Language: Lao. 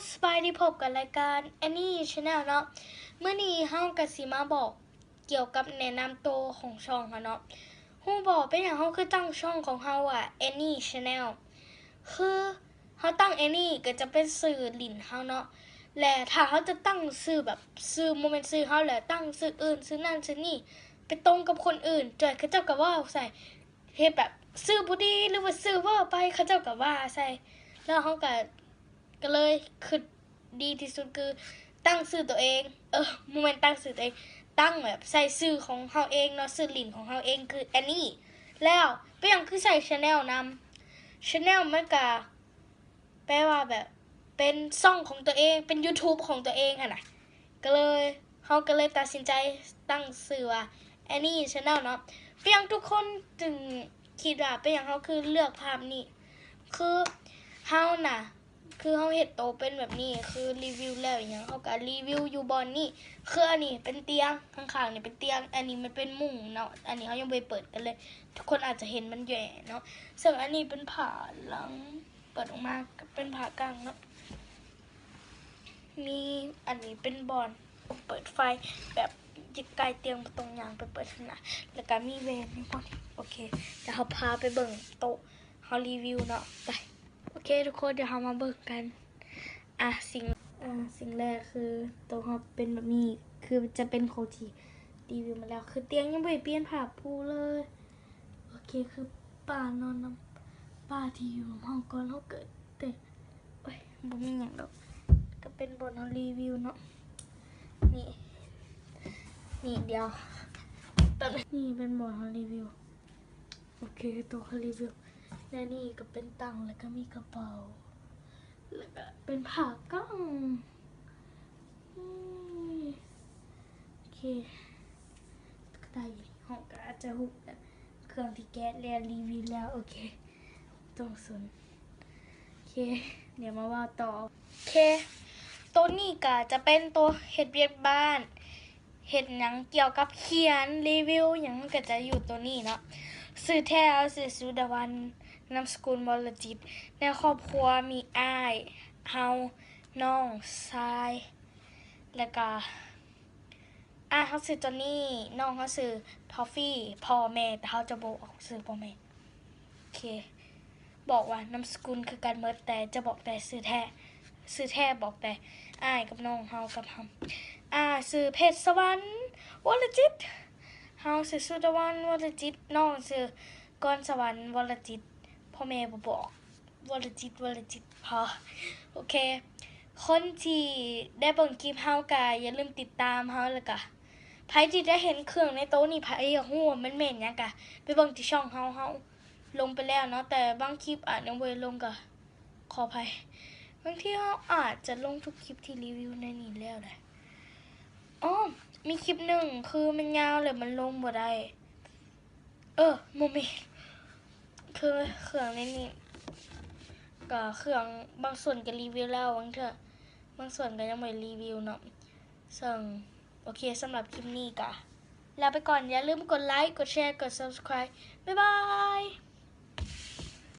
ສະບາຍດີ ພົບກັບລາຍການ Annie Channel ເນາະ. ມື້ນີ້ເຮົາກະຊິມາບອກກ່ຽວກັບແນະນຳໂຕຂອງຊ່ອງເຮົາເນາະ. ຮູ້ບໍ່ ເປັນຫຍັງເຮົາຄືຕັ້ງຊ່ອງຂອງເຮົາວ່າ Annie Channel? ຄືເຮົາຕັ້ງ Annie ກະຈະເປັນຊື່ຫຼິ້ນເຮົາເນາະ ແລະ ຖ້າເຮົາຈະຕັ້ງຊື່ແບບ ຊື່ ບໍ່ແມ່ນຊື່ເຮົາ ແລະ ຕັ້ງຊື່ອື່ນ ຊື່ນັ້ນຊື່ນີ້ ໄປຕົງກັບຄົນອື່ນ ເຂົາເຈົ້າກະເວົ້າໃສ່ ເຮັດແບບຊື່ບໍ່ດີ ຫຼືວ່າຊື່ເວົ້າໄປ ເຂົາເຈົ້າກະວ່າໃສ່. ແລ້ວເຮົາກະ ກະເລີຍຄຶດດີທີ່ສຸດຄືຕັ້ງຊື່ໂຕເອງ ເອີ ບໍ່ແມ່ນຕັ້ງຊື່ໂຕເອງ ຕັ້ງແບບໃສ່ຊື່ຂອງເຮົາເອງເນາະ ຊື່ຫຼິ້ນຂອງເຮົາເອງຄື Annie. ແລ້ວເປັນຫຍັງຄືໃສ່ Channel ນຳ? Channel ມັນກະແປວ່າແບບເປັນຊ່ອງຂອງໂຕເອງ ເປັນ YouTube ຂອງໂຕເອງຫັ້ນນະ. ກະເລີຍ ເຮົາກະເລີຍຕັດສິນໃຈຕັ້ງຊື່ວ່າ Annie Channel ເນາະ. ເປັນຫຍັງທຸກຄົນຈຶ່ງຄິດວ່າ ເປັນຫຍັງເຮົາຄືເລືອກພາບນີ້? ຄືເຮົານະ ຄືເຮົາເຮັດໂຕເປັນແບບນີ້ ຄືຣີວິວແລ້ວອີ່ຫຍັງ ເຮົາກະຣີວິວຢູ່ບ່ອນນີ້. ຄືອັນນີ້ເປັນຕຽງ ຂ້າງໆນີ້ເປັນຕຽງ ອັນນີ້ມັນເປັນມຸ້ງເນາະ. ອັນນີ້ເຮົາຍັງບໍ່ໄດ້ເປີດກັນເລີຍ ທຸກຄົນອາດຈະເຫັນມັນແຍ່ເນາະ. ເຊິ່ງອັນນີ້ເປັນຜ້າຫຼັງ ເປີດອອກມາກະເປັນຜ້າກາງເນາະ. ມີ ອັນນີ້ເປັນບ່ອນເປີດໄຟ ແບບຢູ່ໃກ້ຕຽງ ບໍ່ຕ້ອງຍ່າງໄປເປີດຫັ້ນນະ. ແລ້ວກະມີແວ່ນຢູ່ບ່ອນນີ້. ໂອເຄ ດຽວເຮົາພາໄປເບິ່ງໂຕະເຮົາຣີວິວເນາະ. ໄປ ໂອເຄທຸກຄົນ ດຽວເຮົາມາເບິ່ງກັນ. ອາ ສິ່ງ ອາ ສິ່ງແລກຄືໂຕະເຮົາເປັນແບບນີ້ ຄືຈະເປັນຂອງທີ່ຣີວິວມາແລ້ວ ຄືຕຽງຍັງບໍ່ໄດ້ປ່ຽນຜ້າປູເລີຍ. ໂອເຄ ຄືປ້ານອນນຳ ປ້າທີ່ຢູ່ນຳເຮົາກ່ອນເຮົາເກີດ ແຕ່ ໂອ້ຍ ບໍ່ມີຫຍັງດອກ ກະເປັນບ່ອນເຮົາຣີວິວເນາະ. ນີ້ ນີ້ ດຽວ ແປັບໜຶ່ງ ນີ້ເປັນບ່ອນເຮົາຣີວິວ. ໂອເຄ ໂຕະເຮົາຣີວິວ ແລະ ນີ້ກະເປັນຕັ່ງ ແລະ ກະມີກະເປົາ ແລະ ກະເປັນຜ້າກັງ. ໂອເຄ ກະໄດ້ ເຮົາກະອາດຈະຮູ້ແບບເຄື່ອງທີ່ແກະແລ້ວ ຣີວິວແລ້ວ. ໂອເຄ ຕ້ອງສົນ. ໂອເຄ ດຽວມາເວົ້າຕໍ່. ໂອເຄ ໂຕນີ້ກະຈະເປັນໂຕເຮັດວຽກບ້ານ ເຮັດຫຍັງກ່ຽວກັບຂຽນຣີວິວຫຍັງ ມັນກະຈະຢູ່ໂຕນີ້ເນາະ. ຊື່ແທ້ເຮົາຊື່ ສຸດາວັນ ນາມສະກຸນ ວໍລະຈິດ. ໃນຄອບຄົວມີອ້າຍເຮົາ ນ້ອງຊາຍ ແລ້ວກະ ອ້າຍເຮົາຊື່ຈອນນີ ນ້ອງເຮົາຊື່ທອບຟີ. ພໍ່ແມ່ ແຕ່ເຮົາຈະບໍ່ອອກຊື່ພໍ່ແມ່. ໂອເຄ ບອກວ່ານາມສະກຸນຄືກັນໝົດ ແຕ່ຈະບອກແຕ່ຊື່ແທ້ ຊື່ແທ້ບອກແຕ່ອ້າຍກັບນ້ອງເຮົາກັບເຮົາ. ອ້າຍຊື່ເພັດສະຫວັນ ວໍລະຈິດ, ເຮົາຊື່ ສຸດາວັນ ວໍລະຈິດ, ນ້ອງຊື່ ກອນສະຫວັນ ວໍລະຈິດ. ພໍ່ແມ່ບໍ່ບອກ ວໍລະຈິດ ວໍລະຈິດ ພໍ. ໂອເຄ ຄົນທີ່ໄດ້ເບິ່ງຄລິບເຮົາກະຢ່າລືມຕິດຕາມເຮົາ ແລ້ວກະໃຜທີ່ໄດ້ເຫັນເຄື່ອງໃນໂຕະນີ້ ໃຜຢາກຮູ້ວ່າມັນແມ່ນຫຍັງກະໄປເບິ່ງທີ່ຊ່ອງເຮົາ ເຮົາລົງໄປແລ້ວເນາະ ແຕ່ບາງຄລິບອາດຍັງບໍ່ໄດ້ລົງ ກະຂໍອະໄພ. ບາງທີເຮົາອາດຈະລົງທຸກຄລິບທີ່ຣີວິວໃນນີ້ແລ້ວໄດ໋. ອໍ ມີຄລິບໜຶ່ງຄືມັນຍາວ ແລ້ວມັນລົງບໍ່ໄດ້. ເອີ ບໍ່ແມ່ນ ຄືເຄື່ອງໃນນີ້ ກະເຄື່ອງບາງສ່ວນກະຣີວິວແລ້ວ ບາງເທື່ອບາງສ່ວນກະຍັງບໍ່ໄດ້ຣີວິວເນາະ. ເຊິ່ງ ໂອເຄ ສຳລັບຄລິບນີ້ກະລາໄປກ່ອນ ຢ່າລືມກົດໄລ ກົດແຊ ກົດ Subscribe. ບາຍບາຍ.